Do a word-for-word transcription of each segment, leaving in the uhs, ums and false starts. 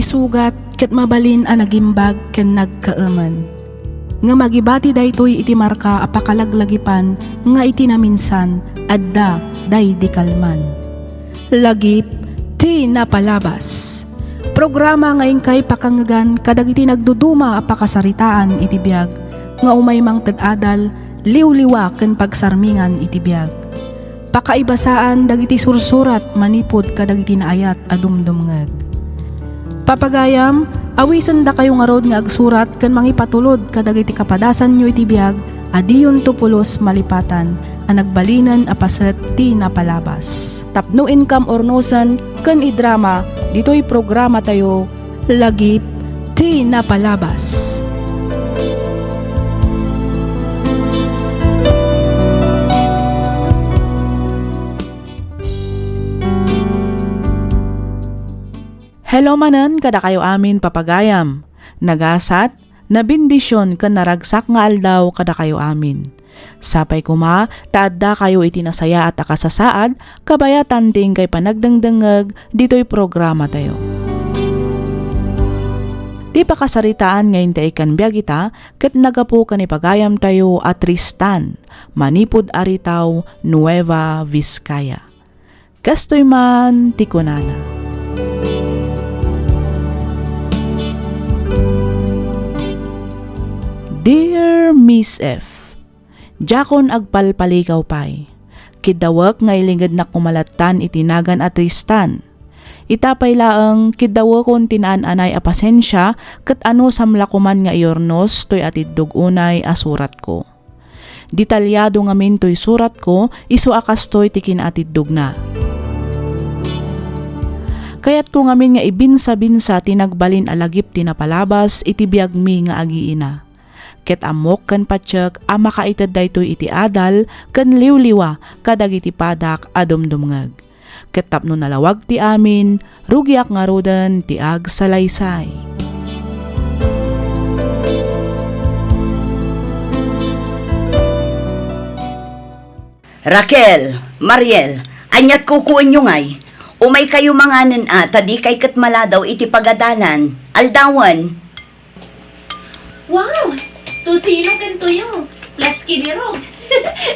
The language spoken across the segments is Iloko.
Sugat ket mabalin a nagimbag ken nagkaemen. Ngem agibati daytoy iti marka a pakalaglagipan nga iti naminsan adda daydi kalman. Lagip ti napalabas. Programa nga inkay pakangngegan kadagiti nagduduma a pakasaritaan iti biag nga umay mangted adal, liwliwa ken pagsarmingan iti biag. Pakaibasaan dagiti sursurat manipud kadagiti naayat a dumdumngeg. Papagayam, awisendakayo ngarud nga agsurat ken mangipatulod kadagiti kapadasanyo iti biag a diyonto pulos malipatan a nagbalinen a paset ti napalabas. Tapno inkam urnosen ken idrama ditoy programatayo, Lagip ti Napalabas. Hello manen kadakayo amin, papagayam. Nagasat, nabendisyon ken naragsak nga aldaw kadakayo amin. Sapay koma ta addakayo iti nasayaat a kasasaad kabayatan ti inkay panagdengdengngeg ditoy programatayo. Ti pakasaritaan nga intay kan biag ita ket naggapu ken ipagayamtayo a Tristan, manipud Aritao, Nueva Vizcaya. Kastoy man ti kunana. Dear Miss F, diakon agpalpaligaw pay. Kiddawek nga ilingednak koma lattan iti nagan a Tristan. Ita pay laeng, kiddawekon ti naan-anay a pasensia ket anusam la koman nga iurnos toy atiddog unay a suratko. Detalyado ngamin toy suratko, isu a kastoy ti kinaatiddogna. Kayatko ngamin nga ibinsa-binsa ti nagbalin a lagip ti napalabas iti biagmi nga agiina. Ket ammok ken patiek a makaited daytoy iti adal ken liwliwa kadagiti padak a dumdumngeg. Ket tapno nalawag ti amin, rugiak ngaruden ti agsalaysay. Raquel, Mariel, ania't kukuenyo ngay? Umaykayo manganen a, ta dikay ket maladaw iti pagadalan. Aldawen. Wow! Tocino ken tuyo, plus kinirog.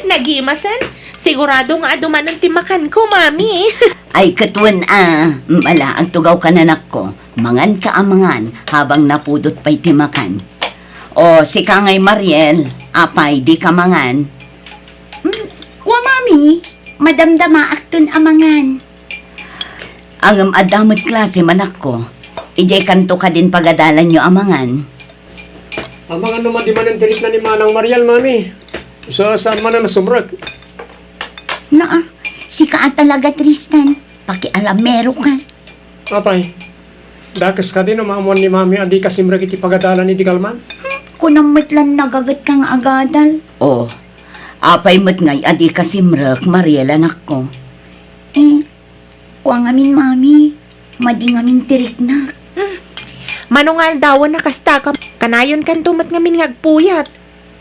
Nagimasen? Sigurado nga adu manen ti makanko, Mami. Ay, ket wen a, mm, ala, agtugawka, anakko. Manganka a mangan habang napudot pay ti makan. O, sika ngay, Mariel, apay, dika mangan? Mm, kua, Mami, madamdamaakton a mangan. Ngem adda met klase, anakko. Idiay kanto kadin pagadalanyo a mangan. Amangan no madi manen ti rikna ni Manang Mariel, Mami. Sa, saan man a nasumrek? Naa, sika a talaga, Tristan. Pakialameroka. Apay, dakes kadi no maammuan ni Mami a dika simrek iti pagadalan idi kalman? Hmm, kunam met lan nagagetka nga agadal. O, apay met ngay a dika simrek, Mariel, anakko? Eh, Kua ngamin, Mami, madi ngamin ti riknak. Hmm. Mano nga aldawen a kasta ka, kanayon kanto met ngamin nga agpuyat.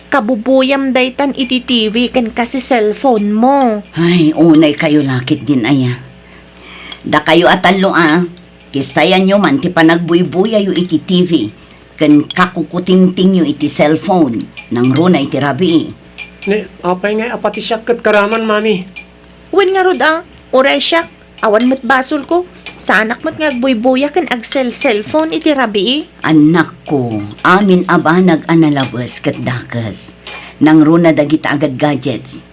Kabubuyam daytan iti T V ken kasi cellphone mo. Ay, unaykayo la ketdin aya. Dakayo a tallo a, kisayanyo man ti panagbuybuyayo iti T V ken kakukutingtingyo iti cellphone, nangruna iti rabii. Ni, apay ngay a pati siak ket karaman, Mami? Wen ngarud a, uray siak, awan met basolko. Saanak met nga agbuybuya ken agsel-cellphone iti rabii. Annakko, amin a banag a nalabes ket dakes. Nangruna dagita a gadgets.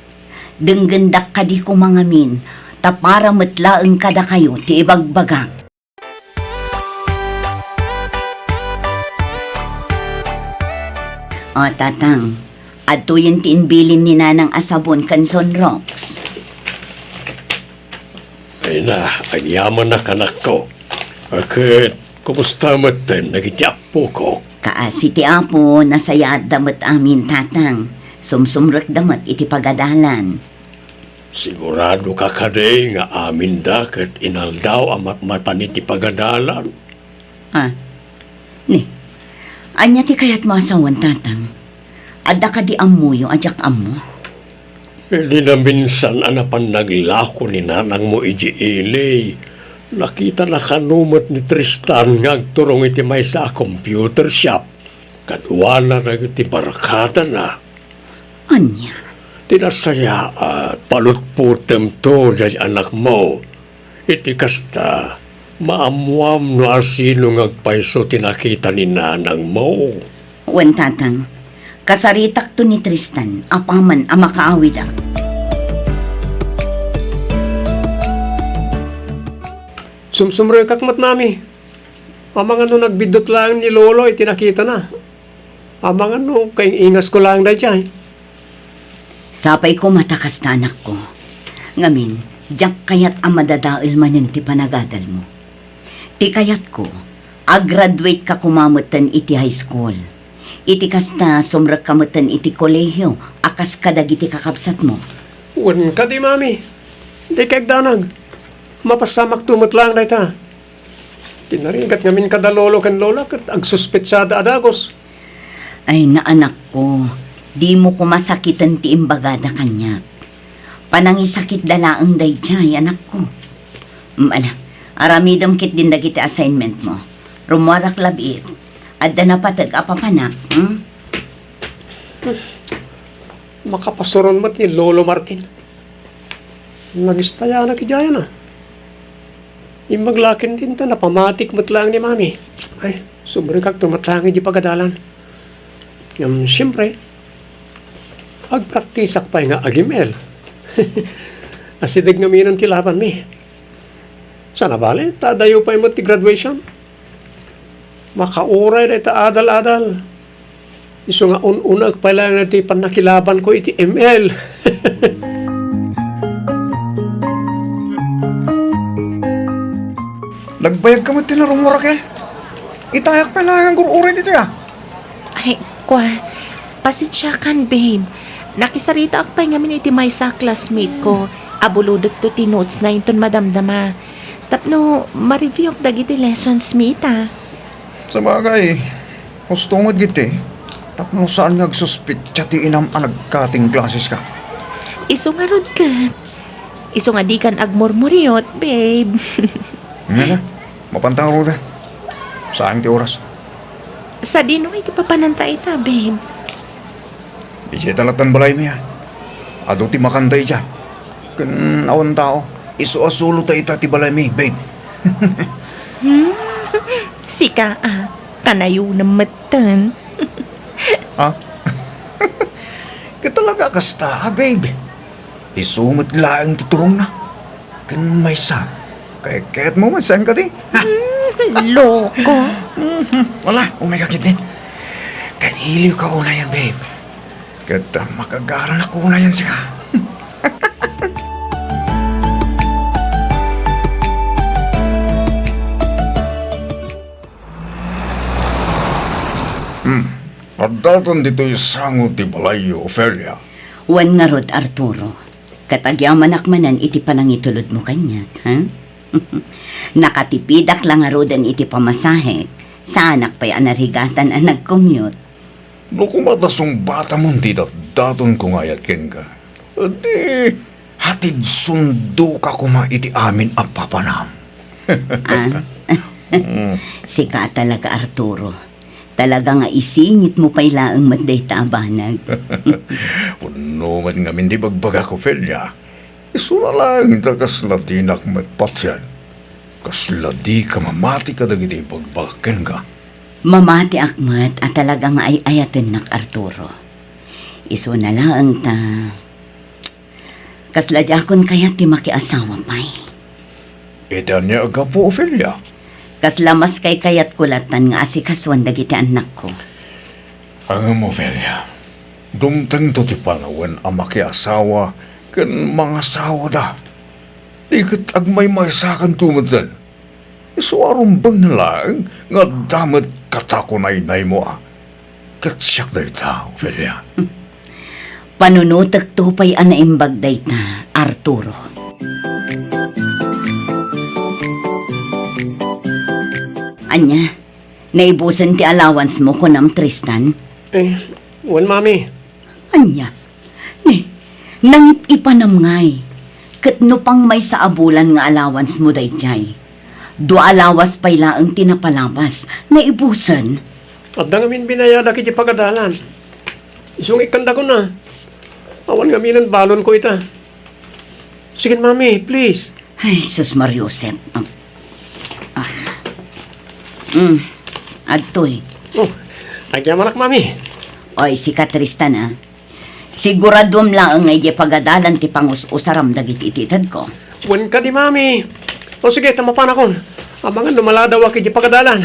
Denggendak kadi koma ngamin, ta para met laeng kadakayo ti ibagbagak. O, Tatang, adtoyen ti imbilin ni Nanang a sabon ken Sunrox. Ay na, agyamanak, anakko. Ket, kumusta metten dagiti appokok? Kaasi ti Apo, nasayaatda met amin, Tatang. Sumsumrekda met iti pagadalan. Siguradoka kadi nga aminda ket inaldaw a matmatan iti pagadalan? Ah, ni, ania ti kayatmo a sawen, Tatang? Adda kadi ammoyo a diak ammo? Idi naminsan a napan naglako ni nanangmo idiay ili, Nakitana kano met ni Tristan nga agturong iti maysa a computer shop kaduana dagiti barkadana. Ania? Ti nasayaat, palutpotemto diay anakmo. Iti kasta, maammoam no asino nga agpayso ti nakita ni nanangmo. Wen, Tatang. Kasaritakto ni Tristan apaman a makaawidak. Sumsumrekak met, Mami. Amangan no nagbiddut laeng ni Lolo iti nakitana. Amangan no kaing-ingasko laeng daydiay. Sapay koma ta kasta, anakko. Ngamin, diak kayat a madadael manen ti panagadalmo. Ti kayatko, a-graduate ka koma metten iti high school. Iti kasta, sumrek ka metten iti kolehio a kas kadagiti kakabsatmo. Wen kadi, Mami. Dika agdanag. Mapasamakto met laeng dayta. Ti narigat ngamin kada lolo ken lola ket agsuspetsada a dagus. Ay, anakko, dimo koma sakiten ti imbagada kaniak. Panangisakitda laeng daydiay, anakko. Mm, ala, aramidem ketdin dagiti assignmentmo. Rummuarak labiit. Adda napateg a papanak, hmm? Makapasuron met ni Lolo Martin. Nagistayanak idiay a. Imbag la ketdin ta napamatik met laeng ni Mami. Ay, sumrekakto met laeng idiay pagadalan. Ngem, siempre, agpraktisak pay nga agim-el. Asideg ngaminen ti labanmi. Saan a bale, ta adayo pay met ti graduation. Makauray dayta adal-adal. Isu nga un-unaek pay laeng ti pannakilabanko iti M L. Nagbayag ka met ti narummuar, Raquel? Itayak pay laeng nga agur-uray ditoy, a. Ay, kua, pasensiakan, babe. Nakisaritaak pay ngamin iti maysa a classmate ko. Abulodekto ti notes na inton madamdama. Tapno ma-review-ak dagiti lessons mi ita. Sabagay, husto met giti, tapno saan nga agsuspetsa ti inam a nag-cutting classes ka. Isu ngarud ket. Isu nga dikan agmurmuriot, babe. Nga na, mapanta ngarud. Sayang ti oras. Sadino iti papananta ita, babe? Idiay ta lattan balaymi, a. Adu ti makanta idiay. Ken awan tao, isu a solo ta ita ti balaymi, babe. Hmm? Sika, a, kanayon metten. Ha? Ket talaga kasta, a, babe. Isu met laeng ti turongna. Ken maysa, kayatmo met, saan kadi? Hmm, loko. Mhm. Wala, umay ka ketdi. Kailiwka unayen, babe. Ket, ah, makagaranak unayen sika. Hmm. Addaton ditoy sango ti balayyo, Ofelia. Wen ngarud, Arturo. Ket agyamanak manen iti panangitulodmo kaniak, ha? Nakatipidak la ngaruden iti pamasahek, saanak pay a narigatan a nag-commute. No koma ta sungbatamon ti datdatonko nga ayat kenka, di hatidsundoka koma iti amin a papanam. Ah? Mm. Sika talaga, Arturo. Talaga nga isingitmo pay laeng met dayta a banag. Pudno met ngamin ti bagbagak, Ofelia. Isuna laeng ta kasla dinak met patien. Kasla dika mamati kadagiti ibagbagak kenka. Mamatiak met a talaga nga ay-ayatennak, Arturo. Isuna laeng ta kasla diakon kayat ti makiasawa pay. Iti ania a gapu, Ofelia? Kasla maskaykayatko lattan nga asikasoan dagiti annakko. Ngem, Ofelia, dumtengto ti panawen a makiasawa ken mangasawada. Di ket agmaymaysakanto metten. Isu a rumbeng laeng nga adda met katakunaynaymo a. Ket siak dayta, Ofelia. Panunotekto pay a naimbag dayta, Arturo. Ania, naibusen ti allowance-mo, kunam, Tristan? Eh, wen, Mami. Ania? Ni, nangip-ipanam ngay. Ket no pangmaysa a bulan nga allowance-mo daydiay, Dua a lawas pay laeng ti napalabas. Naibusen. Adda ngamin binayadak iti pagadalan. Isu nga ikkandakon a. Awan ngaminen balonko ita. Sige, Mami, please. Ay, sus, Mariosep. Ah. Ah. Mm. Adtoy. Oh, agyamanak, Mami. Oy, sika, Tristan, ah. Siguraduem laeng nga idiay pagadalan ti pangus-usaram dagiti itedko. Wen kadi, Mami. O sige, ta mapanakon. Amangan no maladawak idiay pagadalan.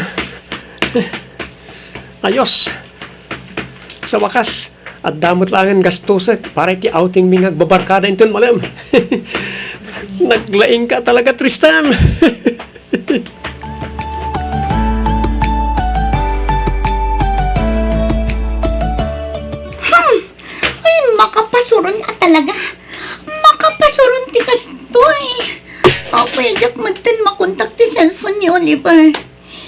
Ayos. Sa wakas, adda met laengen gastusek para iti outing mi nga agbabarkada inton malem. Naglaingka talaga, Tristan. Hmm. Ay, makapasuron a talaga. Makapasuron ti kastoy. Apay, diak metten makontak ti cellphone ni Oliver.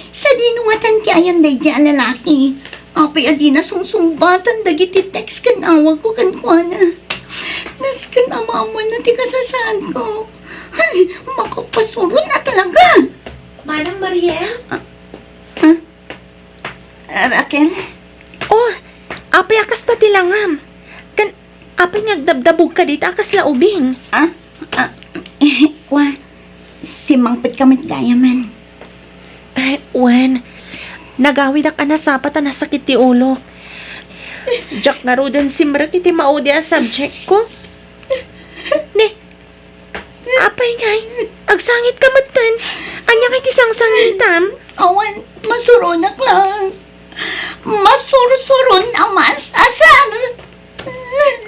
Sadino ngatan ti ayan daydiay a lalaki? Apay a dina sungsungbatan dagiti text ken awagko kenkuana. Nasken a maammoenna ti kasasaadko. Ay, makapasuron a talaga. Manang Mariel? Ah, ah? Ah, Raquel? Oh, apay a kasta ti langam? Ken apay nga agdabdabogka dita a kasla ubing? Ah? Ah, kua, simmangpetka met gayamen. Ay, wen, nagawidak a nasapa ta nasakit ti ulok. Diak ngaruden simrek iti maudi a subjectko. Ne, apay ngay, agsangitka metten. Ania ngay ti sangsangitam? Awan, masuronak lang. Masursuron a maas-asar.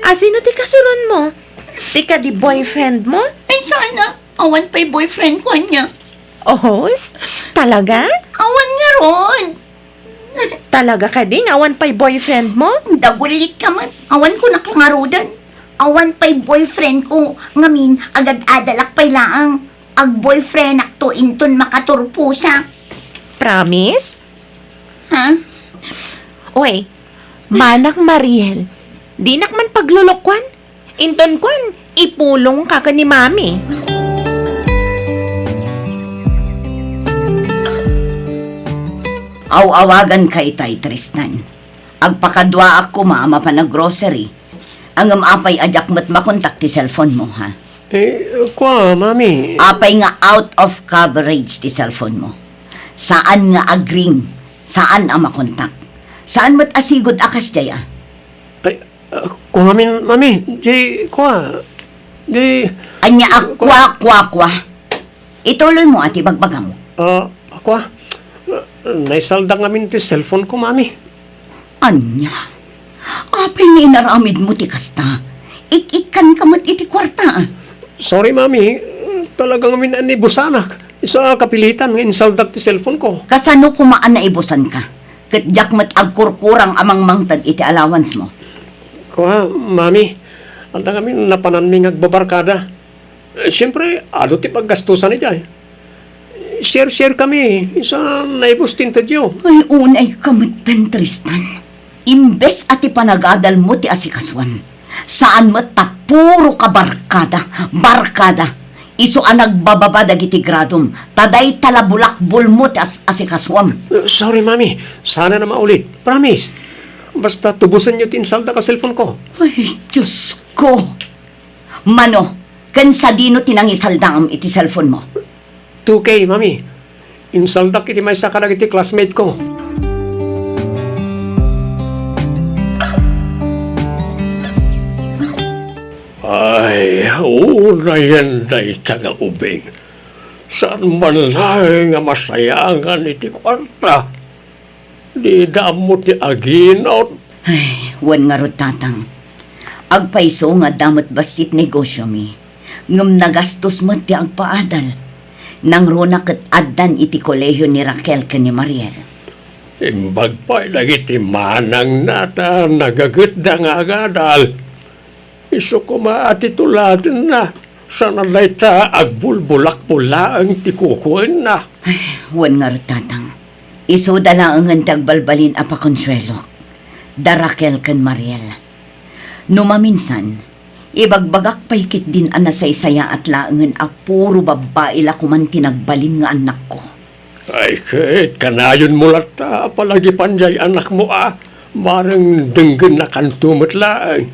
A sino ti kasuronmo? Ti kadi boyfriendmo? Ay, sana. Awan pay boyfriendko ania. Ohos? Talaga? Awan ngarud. Talaga kadi nga awan pay boyfriendmo? Dagulitka met. Awan kunak ngaruden. Awan pay boyfriendko ngamin, agad-adalak pay laeng. Agboyfriendakto inton makaturposak. Promise? Ha? Oy, Manang Mariel, dinak man paglulukuan. Inton kuan, ipulongka ken ni Mami. Aw-awaganka itay, Tristan. Agpakaduaak koma a mapan aggrocery. Ngem apay a diak met makontak ti cellphone mo, ha? Eh, kua, Mami. Apay nga out of coverage ti cellphone mo? Saan nga agring, saan a makontak. Saan met a sigud a kasdiay, a. Ay, ah, kua ngamin, Mami. Di, kua. Di, ania a kua, kua, kua? Ituloy mo a ti bagbagam. Ah, kua. Naisaldak ngamin ti cellphone ko, Mami. Ania? Apay nga inaramidmo ti kasta? Ik-ikkanka met iti kuarta. Sorry, Mami. Talaga ngamin a naibusanak. Isu a kapilitan nga insaldak ti cellphone ko. Kasano koma a naibusanka? Ket diak met agkurkurang a mangmangted iti allowance mo. Kua, Mami. Adda ngamin napananmi nga agbabarkada. Eh, siempre, adu ti paggastusan idiay. Share-share kami, isu a naibus ti intedyo. Ay, unayka metten, Tristan. Imbes a ti panagadalmo ti asikasuam, saan met ta puro ka barkada, barkada. Isu a nagbababa dagiti gradom, ta dayta la bulakbolmo ti as-, asikasuam. Eh, sorry, Mami. Saan a maulit. Promise. Basta tubusenyo ti insaldak a cellphone ko. Ay, Diyos ko. Mano, ken sadino ti nangisaldaam iti cellphone mo? Two K, Mami. Insaldak iti maysa kadagiti classmate ko. Ay, unayen dayta nga ubing. Saan man laeng a masayangan iti kuarta. Dida ammo ti aginot. Ay, wen ngarud, Tatang. Agpayso nga adda met bassit negosyomi, ngem nagastos met ti agpaadal. Nangruna ket addan iti kolehio ni Raquel ken ni Mariel. Imbag pay dagiti manangna ta nagagitda nga agadal. Isu koma a ti tulatenna, saan a dayta agbulbulakbol laeng ti kukuenna. Ay, wen ngarud, Tatang. Isuda laengen ti agbalbalin a pakonsuelok, da Raquel ken Mariel. No maminsan, ibagbagak pay ketdin a nasaysayaat laengen a puro babbai la koman ti nagbalin nga annakko. Ay, ket kanayonmo latta a palagipan jay anakmo a, bareng denggennakanto met laeng.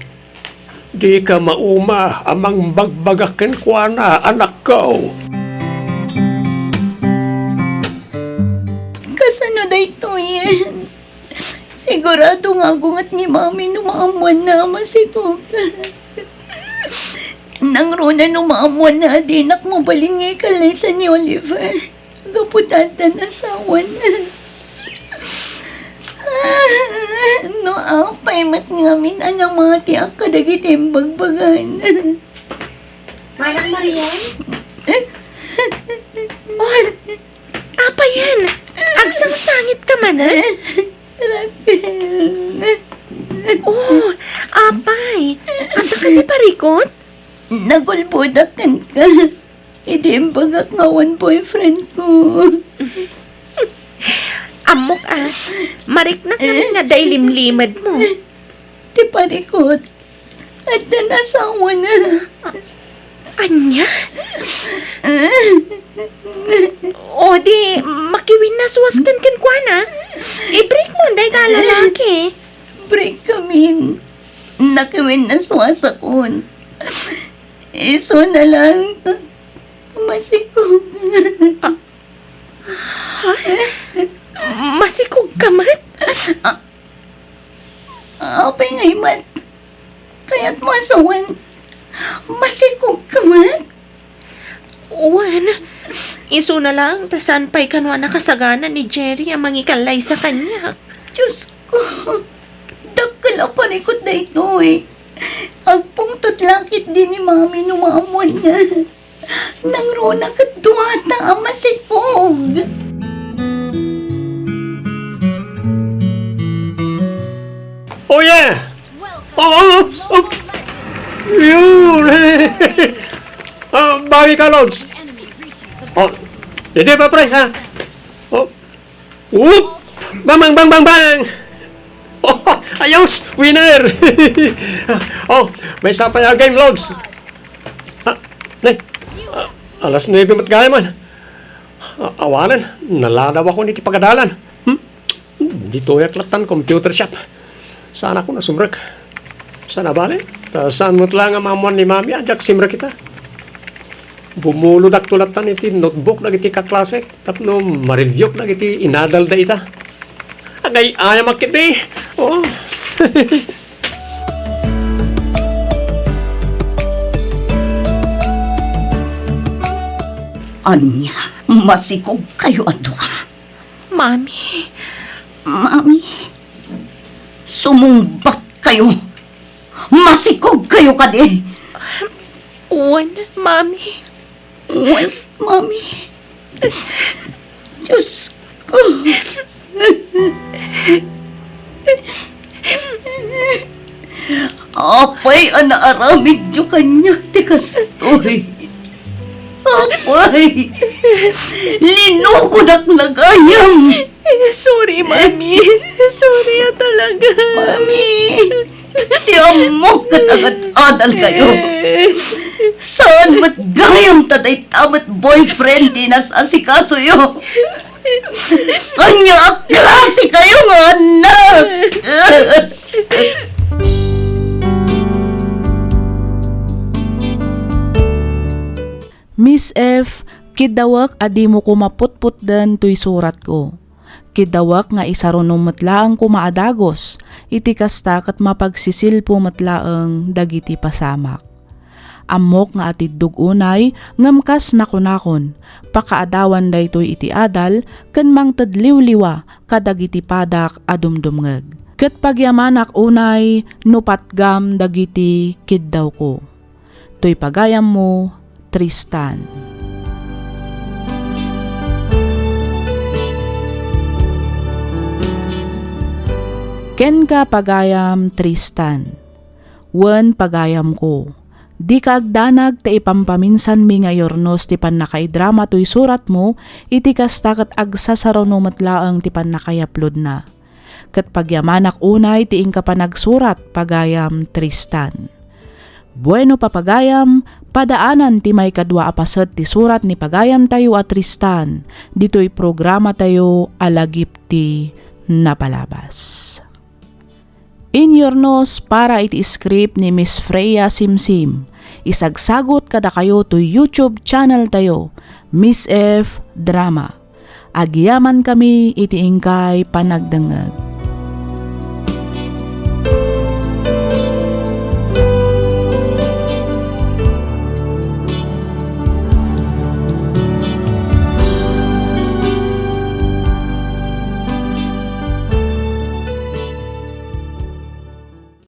Dika mauma a mangbagbagak kenkuana, anakko. Kasano daytoyen? Sigurado nga agunget ni Mami no maammoanna a masikog. Nangruna no maammoanna a dinak mabalin nga ikallaysa ni Oliver gapu ta addan asawana. No apay met ngamin a namatiak kadagiti imbagbagan. Manang Marian? Oh, apayen? Agsangsangit ka manen? Raquel. Oh, apay. Anta ka ti parikut? Nagulbodak kenka. Idi imbagak nga awan boyfriend ko. Ammok a, mariknak ngamin nga daylimlimed mo. Ti parikut, addan asawana. Ania? O di, makiwinnasuas kenkuana. I-break mo dayta a lalaki. Break kamin. Nakiwinnasuasakon. Isuna lang. Masikog. Ha? Masikog ka met? Ah, apay ngay man? Kayatmo a sawen, masikog ka met? Wen, isuna lang ta saan pay kano a nakasagana ni Jerry a mangikallaysa kaniak. Diyos ko, dakkel a parikut daytoy. Agpungtot la ketdi ni Mami no maammoanna. Nangruna ket duata a masikog. Oh, yeah! Oh, oh, oh, oh. Yun! Ah, bawi ka, Lods. Oh, hindi pa, pre, ha? Oh. Whoop! Bang, bang, bang, bang, bang! Oh, ayos! Winner! Oh, maysa pay a game, Lods. Ah, ne, ah, alas nuebe met gayam man. Ah, awanen, naladawakon iti pagadalan. Hmm? Ditoyak lattan computer shop. Saanakon a sumrek. Sana bale, ta saan met la nga maammoan ni Mami a diak simrek ita. Bumulodakto lattan iti notebook dagiti kaklasek tapno ma-review-k dagiti inadalda ita. Agay-ayamak iti. Oh. Ania, masikogkayo a dua? Mami. Mami, sumungbatkayo. Masikogkayo kadi. Wen, Mami. Wen, Mami. Diyos ko. Apay a naaramidyo kaniak ti kastoy? Apay, linukodak la gayam. Sorry, Mami. Sorry a talaga. Mami, ti ammok ket agad-adalkayo. Saan met gayam ta dayta met boyfriend ti nas-asikasoyo? Ania a klasekayo nga annak? Miss F, kiddawek a dimo koma putputden toy suratko. Kiddawek nga isarunom met laeng koma a dagus, iti kasta ket mapagsisilpo met laeng dagiti pasamak. Ammok nga atiddog unay, ngem kas nakunakon, pakaadawan daytoy iti adal ken mangted liwliwa kadagiti padak a dumdumngeg. Ket pagyamanak unay no patgam dagiti kiddawko. Toy pagayammo, Tristan. Kenka, pagayam, Tristan. Wen, pagayamko, dika agdanag ta ipampaminsanmi nga iyurnos ti pannakaidrama toy suratmo, iti kasta ket agsasaruno met laeng ti pannakaiaplodna. Ket pagyamanak unay ti inka panagsurat, pagayam, Tristan. Bueno, papagayam, Padaanan ti maikadua a paset ti surat ni pagayamtayo a Tristan, ditoy programatayo a Lagip ti Napalabas. Inyurnos para iti script ni Miss Freya Simsim. Isagsagut kadakayo toy YouTube channel tayo, Miss F Drama. Agyamankami iti inkay panagdengngeg.